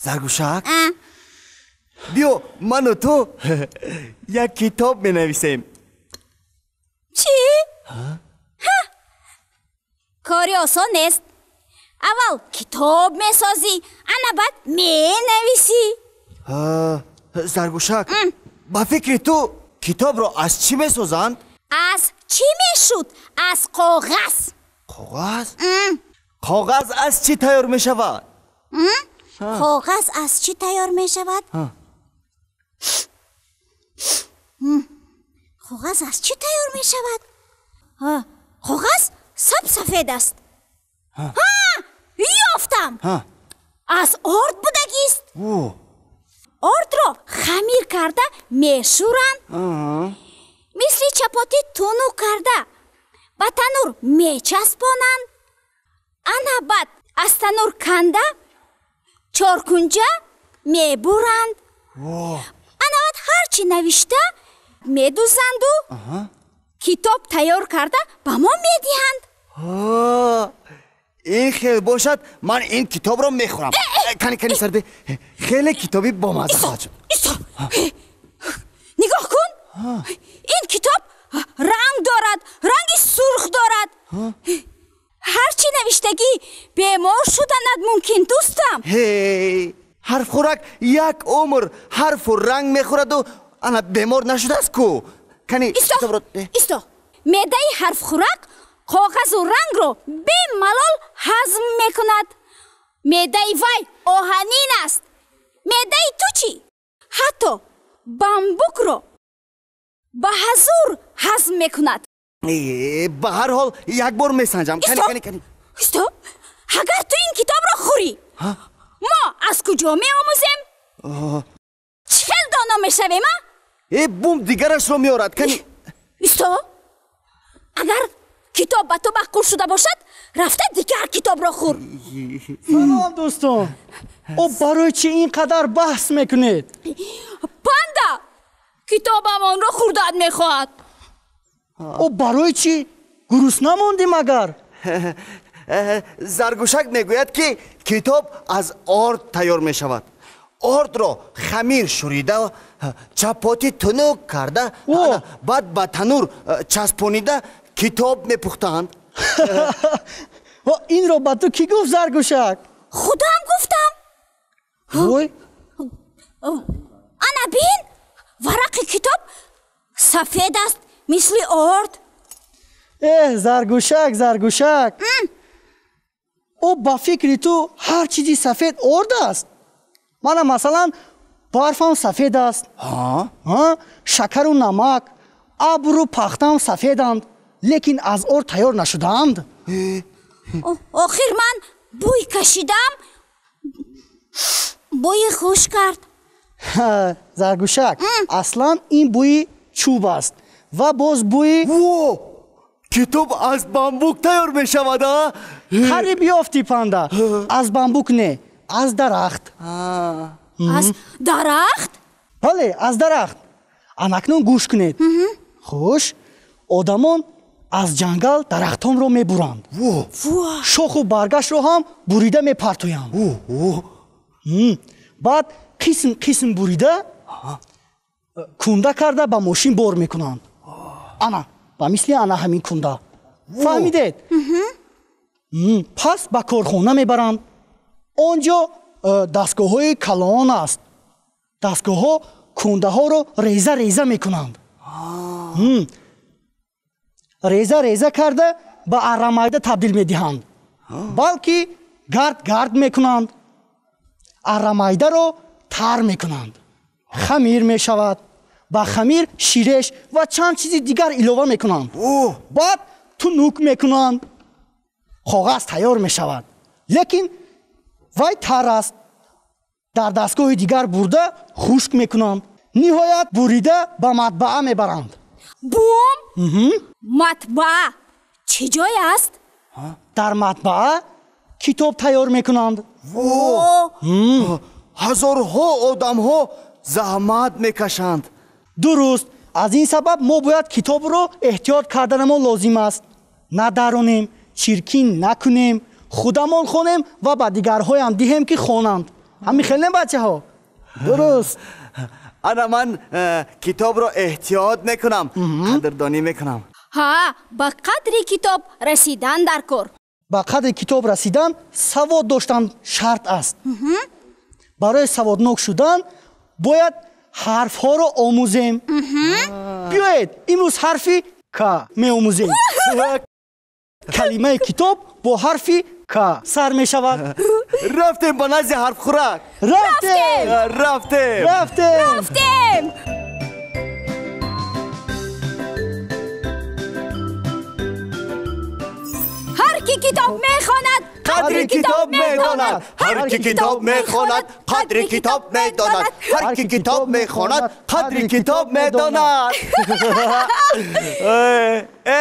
Заргӯшак, биё ману ту як китоб менависем. Чӣ? Кори осон нест. Аввал китоб месозӣ, ана баъд менависӣ. Заргӯшак, ба фикри ту китобро аз чӣ месозанд? Аз чӣ мешуд? Аз коғаз. Коғаз? Коғаз аз чӣ тайёр мешавад? Коғаз аз чӣ тайёр мешавад? Коғаз аз чӣ тайёр мешавад? Коғаз сабсафед аст. Ёфтам, аз орд будагист. Ордро хамир карда мешӯранд, мисли чапотӣ тунук карда ба танур мечаспонанд, ана баъд аз танур канда чоркунҷа мебуранд, ана баъд ҳарчи навишта медузанду китоб тайёр карда ба мо медиҳанд. Ин хел бошад, ман ин китобро мехӯрам. Кани, кани, сарде, хеле китоби бомазза хоҳад шуд. Нигоҳ кун, ин китоб ранг дорад, ранги сурх дорад. Ҳарчи навиштагӣ бемор шуданад мумкин, дӯстам. Ҳарфхӯрак як умр ҳарфу ранг мехӯраду ана бемор нашудааст ку. Кани, исто. Меъдаи ҳарфхӯрак коғазу рангро бемалол ҳазм мекунад. Меъдаи вай оҳанин аст. Меъдаи ту чӣ? Ҳатто бамбукро ба ҳазур ҳазм мекунад. Ба ҳар ҳол як бор месанҷам. Исто, агар ту ин китобро хӯрӣ, мо аз куҷо меомӯзем? Чӣ хел доно мешавем, а? Бум дигарашро меорад. Кани, исто, агар китоб ба ту маъқул шуда бошад, рафта дигар китобро хӯр. Салом, дӯстон. О, барои чӣ ин қадар баҳс мекунед? Панда китобамонро хӯрдан мехоҳад. О, барои чӣ? Гурусна мондӣ магар? Заргӯшак мегӯяд, ки китоб аз орд тайёр мешавад. Ордро хамир шӯрида, чапотӣ тунук карда, баъд ба танур часпонида китоб мепухтанд. Инро ба ту кӣ гуфт, Заргӯшак? Худам гуфтам. Вой, ана бин, варақи китоб сафед аст, мисли орд. Эҳ, Заргӯшак, Заргӯшак, о, ба фикри ту ҳар чизи сафед орд аст? Мана, масалан, барфам сафед аст, шакару намак, абру пахтаам сафеданд, лекин аз орд тайёр нашудаанд. Охир ман бӯй кашидам, бӯи хуш кард. Заргӯшак, аслан ин бӯи чӯб аст ва боз бӯи Китоб аз бамбук тайёр мешавад, а? Қариб ёфтӣ, Панда. Аз бамбук не, аз дарахт. Аз дарахт? Бале, аз дарахт. Анакнун гӯш кунед. Хуш, одамон аз ҷангал дарахтонро мебуранд, шоху баргашро ҳам бурида мепартоянд, баъд қисм қисм бурида, кунда карда ба мошин бор мекунанд. Ана ба мисли ана ҳамин кунда, фаҳмидед? Пас ба корхона мебаранд. Он ҷо дастгоҳҳои калон аст. Дастгоҳҳо кундаҳоро реза реза мекунанд, реза реза карда ба аррамайда табдил медиҳанд, балки гард гард мекунанд, аррамайдаро тар мекунанд, хамир мешавад. Ба хамир ширеш ва чанд чизи дигар илова мекунанд, баъд тунук мекунанд, коғаз тайёр мешавад. Лекин вай тар аст. Дар дастгоҳи дигар бурда хушк мекунанд, ниҳоят бурида ба матбаа мебаранд. Бум, матбаа чӣ ҷой аст? Дар матбаа китоб тайёр мекунанд. Ҳазорҳо одамҳо заҳмат мекашанд. Дуруст. Аз ин сабаб мо бояд китобро эҳтиёт карданамон лозим аст. Надаронем, чиркин накунем, худамон хонем ва ба дигарҳоям диҳем, ки хонанд. Ҳамин хел не, бачаҳо? Дуруст. Ана ман китобро эҳтиёт мекунам, қадрдонӣ мекунам. Ҳа, ба қадри китоб расидан дар кор. Ба қадри китоб расидан савод доштан шарт аст. Барои саводнок шудан бояд ҳарфҳоро омӯзем. Биёед имрӯз ҳарфи К меомӯзем. Калимаи китоб бо ҳарфи К сар мешавад. Рафтем ба назди ҳарфхӯрак. Рафтем, рафтем, рафтем, рафтем. Ҳар ки китоб мехонад, қадри китоб медонад. Ҳар ки китоб мехонад, қадри китоб медонад. Ҳар ки китоб мехонад, қадри китоб медонад. Э,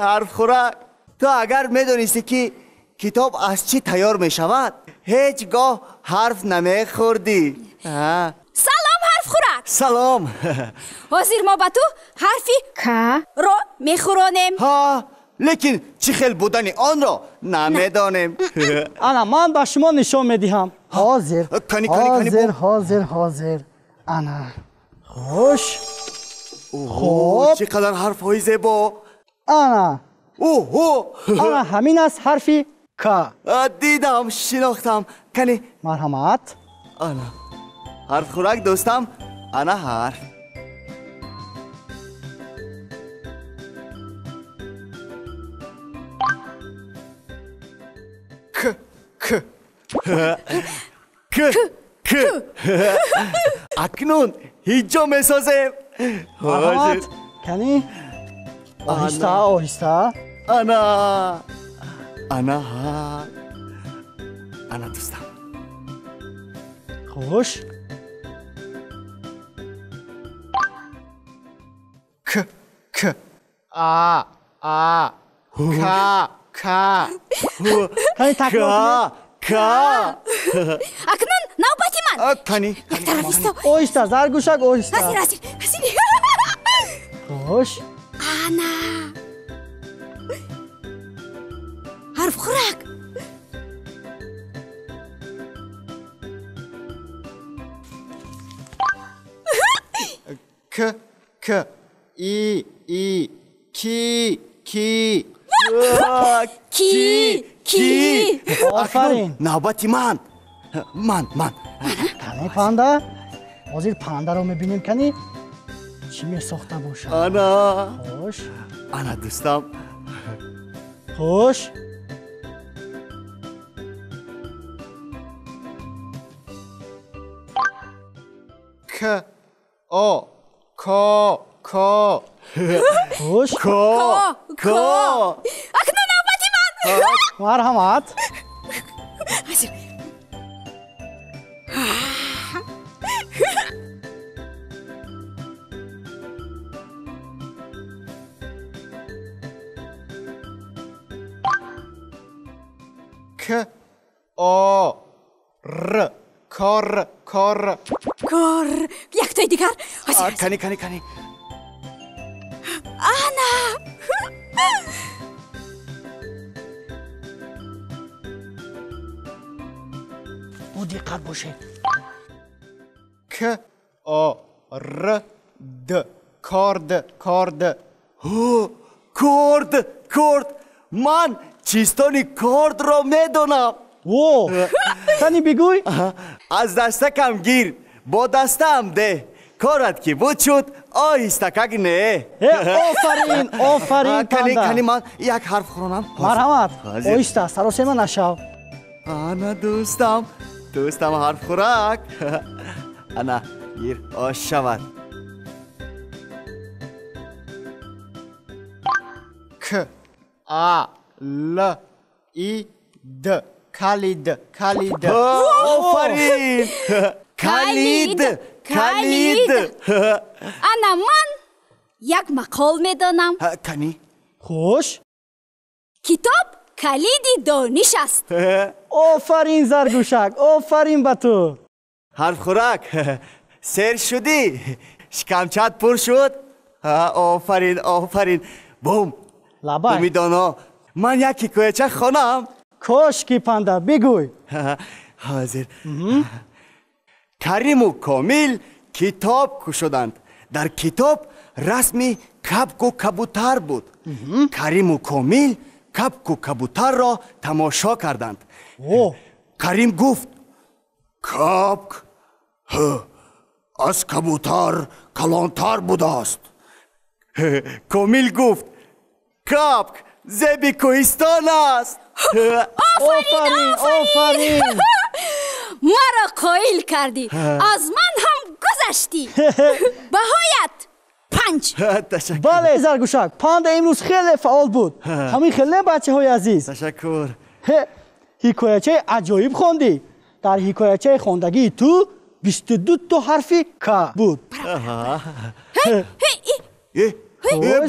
ҳарфхӯрак, ту агар медонистӣ, ки китоб аз чӣ тайёр мешавад, ҳеҷ гоҳ ҳарф намехӯрдӣ. Салом, ҳарфхӯрак. Салом. Ҳозир мо ба ту ҳарфи К ро мехӯронем. Ҳа, лекин чӣ хел будани онро намедонем. Ана ман ба шумо нишон медиҳам. Ҳозир, ҳозир, ҳозир, ҳозир. Ана, хуш. Хуб, чӣ қадар ҳарфҳои зебо! Ана. Оҳо! Ана ҳамин аст ҳарфи К. Дидам, шинохтам. Кани. Марҳамат. Ана, ҳарфхӯрак дӯстам, ана ҳарф. К, К. К, К. Акнун ҳиҷо месозем. Марҳамат. Кани, оҳиста, оҳиста. Ана, ана ҳар, ана дӯстам. Хуш. К, К, А, А, К, К. Кани, такрор кунед. К. Акнун навбати ман. Кани. Як тараф исто. Оҳиста, Заргӯшак, оҳиста. Ҳазир, ҳазир, ҳазир. Хуш. Ана, ҳарфхӯрак. К, К, И, И, Ки, Ки. Ки, Ки. Офарин. Навбати ман, ман, ман. Кани, панда. Ҳозир пандаро мебинем, кани чӣ месохта бошад. Ана. Хуш. Ана дӯстам. Хуш. К, О, Ко, Ко. Хуш. Ко, Ко. Акнун навбати ман. Марҳамат. Ҳазир. К, О, Р, Кор, Кор. Кор. Яктои дигар. Кани, кани, кани. Ана. Бо диққат бошед. К, О, Р, Д, Корд, Корд. Корд, корд. Ман чистони кордро медонам. О, кани, бигӯй. Аз дастакам гир, бо дастаам деҳ, корат ки буд шуд, оҳистакак не. Э, офарин, офарин. Кани, панда. Кани, ман як ҳарф хӯронам. Марҳамат. Ҳозир. Оҳиста, саросема нашав. Ана дӯстам, дӯстам ҳарфхӯрак, ана гир, ош шавад. К, А, Л, И, Д, Калид, Калид. Офарин! Калид, калид. Ана ман як мақол медонам. Кани. Хуш. Китоб калиди дониш аст. Офарин, Заргӯшак, офарин ба ту. Ҳарфхӯрак, сер шудӣ, шикамчат пур шуд. Офарин, офарин. Бум. Лабай. Умидоно, ман як ҳикояча хонам. Кошки, панда, бигӯй. Ҳозир. Кариму Комил китоб кушоданд. Дар китоб расми кабку кабутар буд. Кариму Комил кабку кабутарро тамошо карданд. Карим гуфт: кабк аз кабутар калонтар будааст. Комил гуфт: кабк зеби кӯҳистон аст. Офарин, офарин! Маро қоил кардӣ, аз ман ҳам гузаштӣ. Баҳоят 5. Ташаккур. Бале, Заргӯшак, Панда имрӯз хеле фаъол буд. Ҳамин хеле, бачаҳои азиз. Ташаккур. Ҳикоячаи аҷоиб хондӣ. Дар ҳикоячаи хондагии ту 22 то ҳарфи К буд.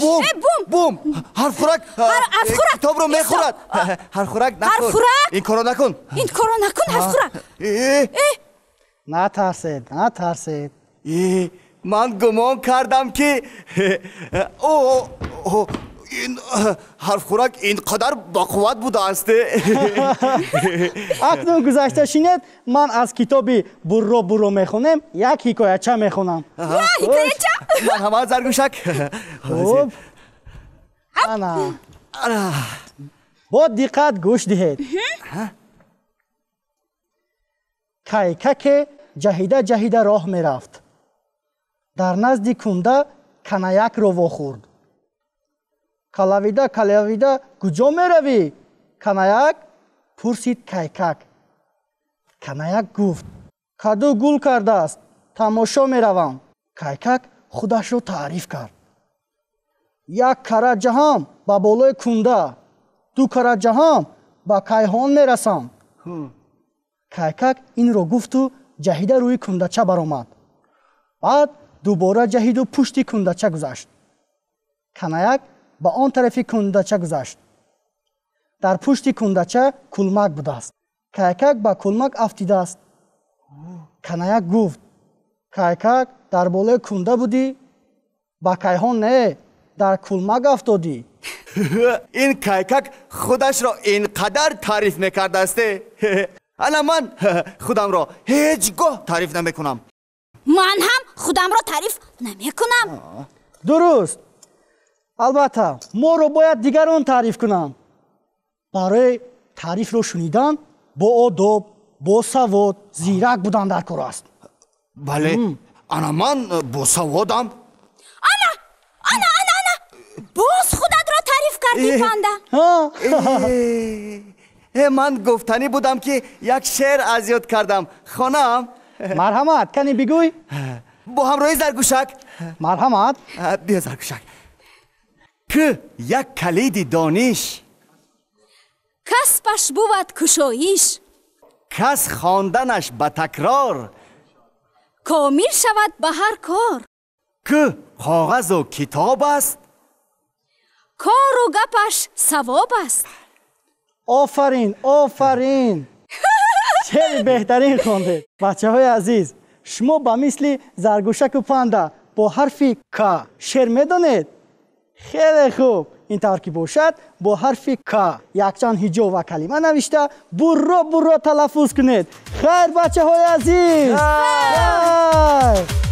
Бум, бум! Ҳарфхӯрак китобро мехӯрад. Ҳарфхӯрак, нахӯр. Ин корро накун. Ин корро накун, ҳарфхӯрак. Натарсед, натарсед. Ман гумон кардам, ки ин ҳарфхӯрак ин қадар бақувват будааст. Акнун гузашта шинед, ман аз китоби Бурро бурро мехонем як ҳикояча мехонам. Ҳикояча? Марҳамат, Заргӯшак. Хуб, ана, бо диққат гӯш диҳед. Кайкаке ҷаҳида ҷаҳида роҳ мерафт. Дар назди кунда канаякро вохӯрд. Калавида калавида куҷо меравӣ, канаяк? Пурсид кайкак. Канаяк гуфт: каду гул кардааст, тамошо меравам. Кайкак худашро таъриф кард: як кара ҷаҳам ба болои кунда, ду кара ҷаҳам ба кайҳон мерасам. Кайкак инро гуфту ҷаҳида рӯи кундача баромад. Баъд дубора ҷаҳиду пушти кундача гузашт. Канаяк ба он тарафи кундача гузашт. Дар пушти кундача кулмак будааст. Кайкак ба кулмак афтидааст. Канаяк гуфт: кайкак, дар болои кунда будӣ, ба кайҳон не, дар кулмак афтодӣ. Ин кайкак худашро ин қадар таъриф мекардааст. Ана ман худамро ҳеҷ гоҳ таъриф намекунам. Ман ҳам худамро таъриф намекунам. Дуруст. Албатта, моро бояд дигарон таъриф кунанд. Барои таърифро шунидан бо одоб, босавод, зирак будан дар кор аст. Бале, ана ман босаводам. Ана, ана, ана, ана, боз худатро таъриф кардӣ, Панда. Ман гуфтанӣ будам, ки як шеър аз ёд кардам, хонам? Марҳамат, кани бигӯй. Бо ҳамроҳи Заргӯшак. Марҳамат. Биё, Заргӯшак. К як калиди дониш, касбаш бувад кушоиш, кас хонданаш ба такрор комил шавад ба ҳар кор. К коғазу китоб аст, кору гапаш савоб аст. Офарин, офарин! Шеъри беҳтарин хондед. Бачаҳои азиз, шумо ба мисли Заргӯшаку Панда бо ҳарфи К шеър медонед? Хеле хуб. Ин тавр ки бошад, бо ҳарфи К якчанд ҳиҷо ва калима навишта, бурро бурро талаффуз кунед. Хайр, бачаҳои азиз, хайр.